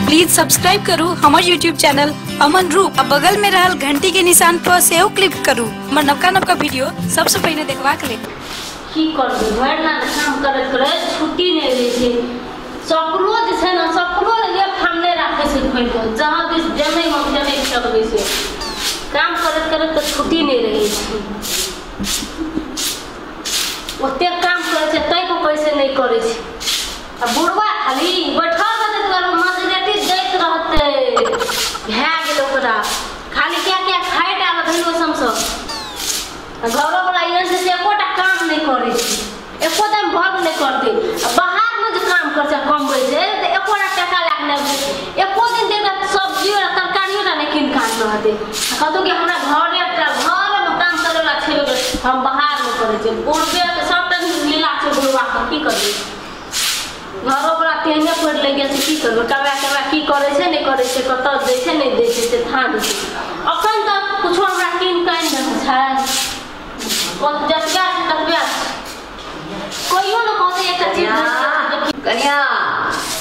Please subscribe करू हमर YouTube channel Aman रूप आ बगल में रहल घंटी के निशान पर सेहो क्लिक करू हमर नवका नवका वीडियो सबसे पहिने देखबाक लेल। की करबै भरि ना काम करैत करैत छुट्टी नहि रहै छै। सकरो जे छै ने सकरो एक ठाम नहि राखै छै खोलि कऽ, जहाँ दिस जनै हम जनै सकबै छै। काम करैत करैत तऽ छुट्टी नहि रहै छै। ओतेक काम करै छै ताहि पर पैसे नहि करै छै। आ बुढ़बा खाली बैठल रहतै तऽ मजरेटी दैत रहतै, भए गेल ओकरा खाली क्या क्या खाइ डालत हन ओहि सबसँ। आ घरोवला एहन छै से एकोटा काम नहि करै छै, एको दिन भग नहि करतै। आ बाहरमे जे काम करै छै कमबै छै तऽ एकोटा टका लए कऽ नहि अबै छै, एको दिन देखबै सब्जियो तरकारियो टा नहि कीन कऽ आनने रहतै। कहतौ कि हमरा घरे घरमे काम करैवला छेबे करै, हम बाहरमे करै छियै। बुढ़बेके सबटा लीला छै बुढ़बाके, की करबै। घरोवला तेहने पड़ि लागि गेल छै, की करबै। कबा कबा की करै छै नहि करै छै, कतऽ दै छै नहि दै छै से थाह नहि छै। अखन तक कुछो हमरा कीन कऽ आनि देने छै, जतबा छै ततबा छै। कहियो ने कहतै एकटा चीज। कनिया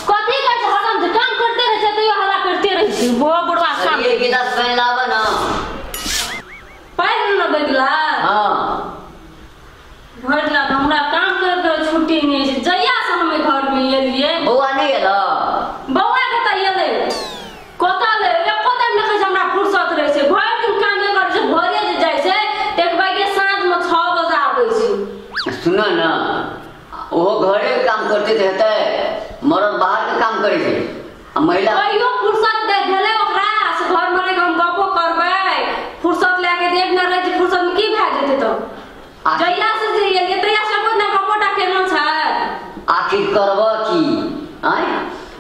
कथी कहै छै, हरदम जे काम करते रहै छै तैयो हल्ला करते रहै छै। बौआ बुढ़वा काम एक गिलास पानि लाबऽ ने। पानि ने दै गिलास? हाँ भरि गिलास। हमरा काम करैत करैत छुट्टी नहि होइ छै। जहिया से हम घरमे एलियै। बौआ नहि एलौ? बौआ के तऽ एलै कतऽ ले, एको दिन देखै छै हमरा फुर्सत रहै छै। भरि दिन कामे करै छै, भोरे जे जाइ छै तऽ एक बाइके साँझमे 6 बजे आबै छै। सुन ने, ओहो घरे के काम करते तऽ हेतै, मरद बाहर के काम करै छै आ महिला कहियो फुर्सत नहि भेलै ओकरा से घरमे रहि कऽ हम गपो करबै। फुर्सत लए के देख ने रहै छै, फुर्सतमे की भए जेतै। तऽ जहिया से जे एलियै तहिया से एको दिन गपो टा केलहुँ छै। आखिर करबऽ की? आँय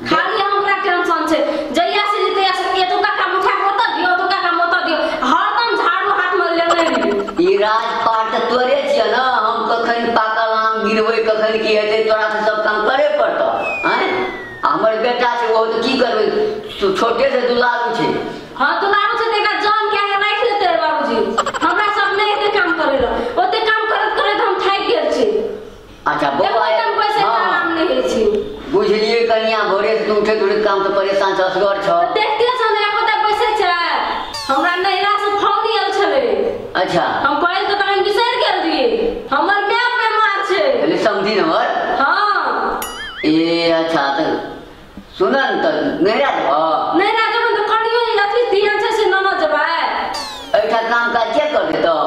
खाली हमरा टेंशन छै। जहिया से जे तहिया से एतुका काम उठा कऽ ओतऽ दियौ, ओतुका काम ओतऽ दियौ, हरदम झाड़ू हाथमे लेने रहियौ। ई राजपाट तऽ तोरे छियै ने, हम कखन पाकल आम गिरबै कखन की हेतै, तोरा तऽ सब काम करे पड़तौ। आँय हमर बेटा छै ओहो तऽ की करबै, छोटे से दुलारू छै। हाँ दुलारू छै तऽ एकरा जान के आगे राखि लेतै बाबूजी। हमरा सब नहि हेतै काम करै लए, ओते काम करैत करैत हम थाकि गेल छी। अच्छा बौआ आराम नहि होइ छै। बुझलियै कनिया, भोरे से तू उठैत उठैत काम से परेशान छ, असगर छ। देखते छ ने एको बैसै छै। हमरा नैहरा से फोन आयल छलै। अच्छा हम कहल तऽ तखन बिसरि गेल रहियै, हमर my बेमार छै। पहिले समझी नम्बर? हाँ ए अच्छा तऽ सुन ने, तऽ नैहरा जेबह? नैहरा जेबै तऽ कनियो अथी ध्यान छै से ननद जेबै। एहिठाम काम काज के करतै तऽ?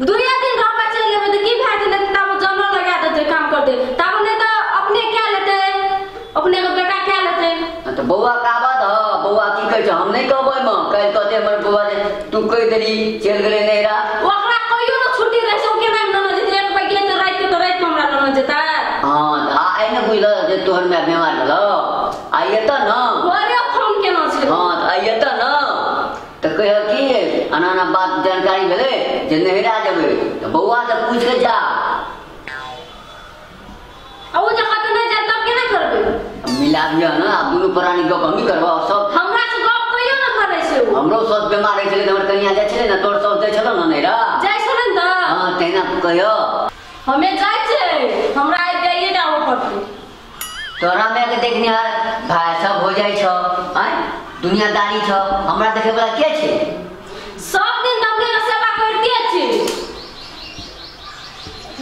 दुइये दिन रहबै चलि जेबै तऽ की भए जेतै, ताबे जनो लगा देतै काम करतै, ताबे नहि तऽ अपने कए लेतै, अपने के बेटा कए लेतै। तऽ बौआ के आबऽ दह, बौआ की कहै छै हम नहि कहबै एहिमे। काल्हि कहतै हमर बौआ जे तू कहि देली चलि गेलै नैहरा। ओकरा कहियो ने छुट्टी रहै छै, ओ केना ननद जेतै? एक बार गेलै तऽ रातिके तऽ रातिमे हमरा ननद जेतै। हाँ आइ ने बुझल जे तोहर my बेमार भेलौ, आइ एतऽ ने घरे फोन केना छै। हाँ तऽ आइ एतऽ ने तऽ कहियो की एना एना बात जानकारी भेलै जे नैहरा जेबै तऽ बौआ से पूछि कऽ जा। आ ओ जे कहतै नहि जायब तब केना करबै? मिला दिअ ने, आब दुनू प्राणी गप हमही करबऽ। सब हमरा से गप कहियो ने करै छै ओ। हमरो साउस बेमार रहै छलै तऽ हमर कनिया जाइ छलै ने, तोहर साउस जाइ छलौ ने नैहरा? जाइ छलै ने तऽ। हाँ तहिना कहियो हमे जाइ छै, हमरा आइ जाइए जाबऽ पड़तै। तोरा मायके देखनिहार भाय सब हो जाइ छौ, आँय दुनियादारी छौ, हमरा देखैवला के छै? सब दिन तऽ अपने सेवा करिते छी,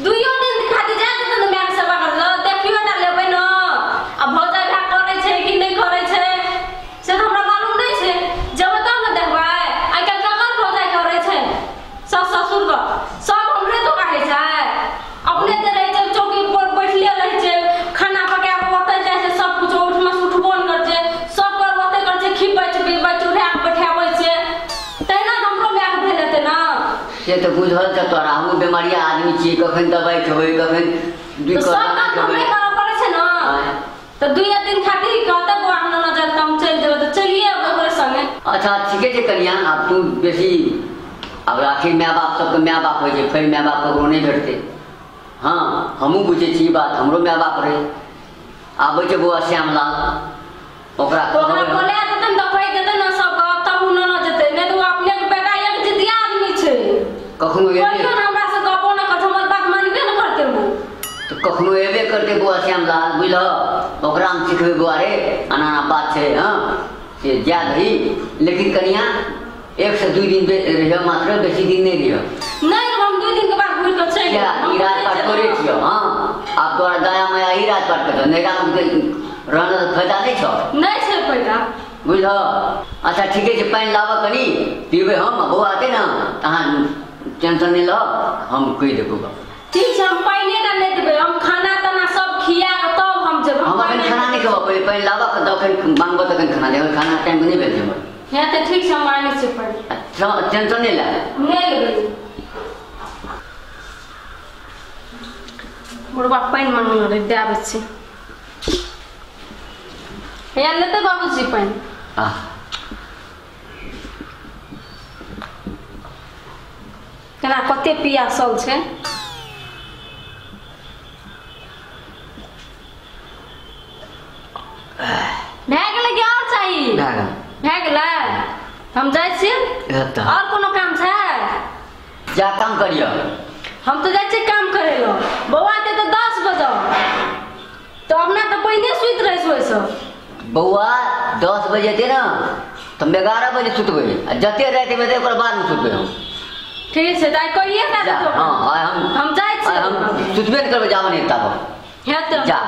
दुइयो दिन खातिर जा देतै ने मायके सेवा करऽ, देखियो टा लेबै ने। आ भौजाइ भाय करै छै कि नहि करै छै से तऽ हमरा मालूम नहि छै, जेबै तब ने देखबै। आइ काल्हि ककर भौजाइ करै छै? सास ससुरके सब हमरे तो कहै छै। अपने तऽ रहै छै चौकी पर बैठले रहै छै, खाना पका कऽ ओतऽ जाइ छै, सब कुछ उठमा से उठबो नहि करै छै, सब कर ओतऽ करै छै, खिबै छै पीबै छै, उठा कऽ बैठाबै छै। तहिना तऽ हमरो मायके भेल हेतै ने। से तऽ बुझल छै तोरा, हमहूँ बेमारिया आदमी छियै, कखन दबाइ खेबै कखन तऽ सब काम हमरे करऽ पड़ै छै ने। तऽ दुइये दिन खातिर कहतै बौआ हम ननद जायब तऽ हम चलि जेबै तऽ चलिए अयबै ओकरे संगे। अच्छा ठीके छै कनिया, आब तू बेसी आब आखिर my बाप सबके my बाप होइ छै, फेर my बाप ककरो नहि भेटतै। हाँ हमहूँ बुझै छी बात, हमरो my बाप रहै। आबै छै बौआ श्यामलाल, ओकरा ओकरा बोला देतै ने तऽ कहि देतै ने सब गप, तब ओ ननद जेतै, नहि तऽ ओ अपने के बेटा एक जिद्दिया आदमी छै। कखनो कहियो ने हमरा से गपो नहि करतै, हमर बात मानबे ने करतै ओ। तऽ कखनो एबे करते बौआ श्यामलाल बुझलह ओकरा हम सिखबै बौआ रे एना एना बात छै हँ से जा दही लेकिन कनिया 1 से 2 दिन रहियो मात्र बेसी दिन नहीं रहियो नहीं हम 2 दिन के बाद घूर के चलि ई राजपाट करे छियो हाँ आब तोरा दया माया ई राजपाट कर नैरा में रहना तऽ फायदा नहीं छौ नहीं छै फायदा बुझलह अच्छा ठीके छै पानि लाबऽ कनी पीबै हम बौआ आते ना अहाँ टेंशन नहीं लऽ हम कहि देबौ ठीक छै हम पानि ना नहि देबै हम खाना ताना सब खिया के तब हम जेबै हम अखन खाना नहीं खेबऽ पहिले पानि लाबऽ के तखन मांगबऽ तखन खाना देबै खाना टाइम पर नहीं भेल छै हमर हँ तऽ ठीक छै हम आनै छियै पानि टेंशन नहीं ले नहि लेबै बुढ़बा पानि मांगने रहै दए आबै छी हैया लेतै बाबूजी पानि केना कते पियासल छै भए गेलै कि आओर चाही भए गेलै हम जाइ छियै आओर कोनो काम छै जा काम करियौ हम तऽ जाइ छियै काम करै लए बौआ एतै तऽ 10 बजे तऽ अपना तऽ पहिने सुति रहै छै ओहिसँ बौआ 10 बजे एतै ने तऽ हम 11 बजे सुतबै आ जते राति हेतै ओकर बादमे सुतबै हम ठीक छै तऽ आइ कहिए दए देतौ हँ हम जाइ छियै हम सुतबे नहि करबै जाबे नहि ताबऽ हेतै जा